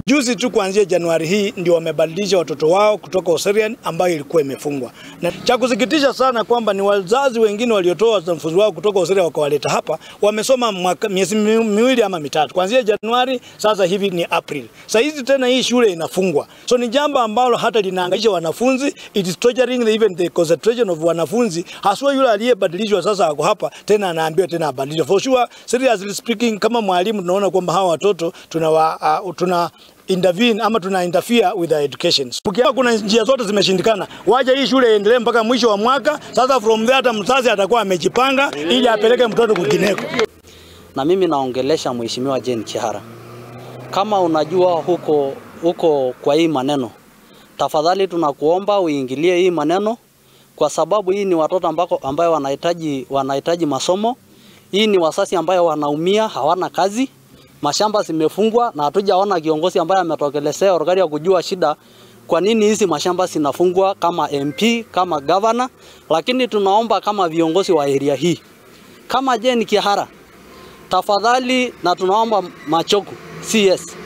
Juzi tu kuanzia Januari hii ndio wamebadilisha watoto wao kutoka Oserian ambayo ilikuwa imefungwa. Na cha kusikitisha sana kwamba ni wazazi wengine waliotoa wanafunzi wao kutoka Oserian wakawaleta hapa, wamesoma miezi miwili ama mitatu. Kuanzia Januari sasa hivi ni April. Sasa hizi tena hii shule inafungwa. So ni jambo ambalo hata linaangaisha wanafunzi, it is torturing even the concentration of wanafunzi. Haswa yule aliyebadilishwa sasa ako hapa tena anaambiwa tena abadilishwe. For sure, seriously speaking, kama mwalimu tunaona kwamba hawa watoto tuna intervene ama tuna interfere with their education. Ukiwa kuna njia zote zimeshindikana, waje hii shule iendelee mpaka mwisho wa mwaka. Sasa from there hata mzazi atakuwa amejipanga ili apeleke mtoto kwingineko. Na mimi naongelesha Mheshimiwa Jane Kihara, kama unajua huko kwa hii maneno, tafadhali tunakuomba uingilie hii maneno, kwa sababu hii ni watoto ambayo wanahitaji masomo. Hii ni wasasi ambayo wanaumia, hawana kazi, mashamba zimefungwa na hatujaona kiongozi ambaye ametokelezea Olkaria kujua shida kwa nini hizi mashamba zinafungwa, kama MP, kama governor. Lakini tunaomba kama viongozi wa area hii, kama Jane Kihara, tafadhali, na tunaomba Machogu CS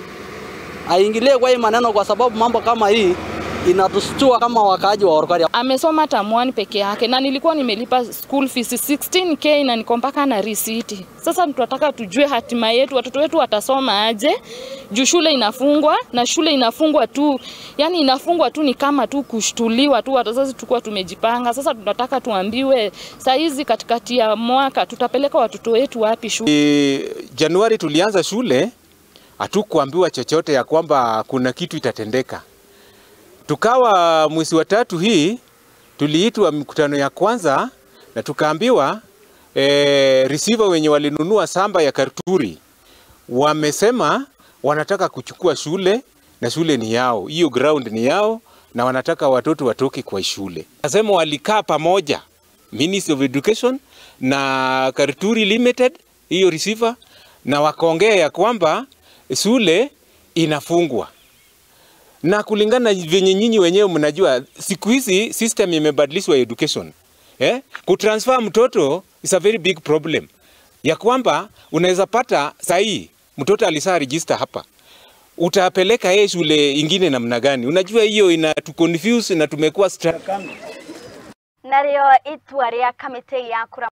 aingilie kwa hii maneno, kwa sababu mambo kama hii inatustua kama wakaaji wa Olkaria. Amesoma term 1 peke yake na nilikuwa nimelipa school fees 16K na niko mpaka na receipt. Sasa tunataka tujue hatima yetu, watoto wetu watasoma aje? Juu shule inafungwa, na shule inafungwa tu. Yani inafungwa tu ni kama tu kushtuliwa tu, wazazi tulikuwa tumejipanga. Sasa tunataka tuambiwe saa hizi katikati ya mwaka tutapeleka watoto wetu wapi shule? Januari tulianza shule, hatukuambiwa chochote ya kwamba kuna kitu itatendeka. Tukawa mwezi wa 3 hii tuliitwa mkutano ya kwanza na tukaambiwa receiver wenye walinunua samba ya Karturi wamesema wanataka kuchukua shule na shule ni yao, hiyo ground ni yao, na wanataka watoto watoke kwa shule. Nasema walikaa pamoja Ministry of Education na Karturi Limited, hiyo receiver, na wakaongea ya kwamba shule inafungwa. Na kulingana venye nyinyi wenyewe mnajua siku hizi system imebadilishwa education. Kutransfer mtoto is a very big problem. Ya kwamba unaweza pata sahi mtoto alisa register hapa, utapeleka yeye shule ingine namna gani? Unajua hiyo inatuconfuse na tumekuwa Nario itua ria kamiti ya kura.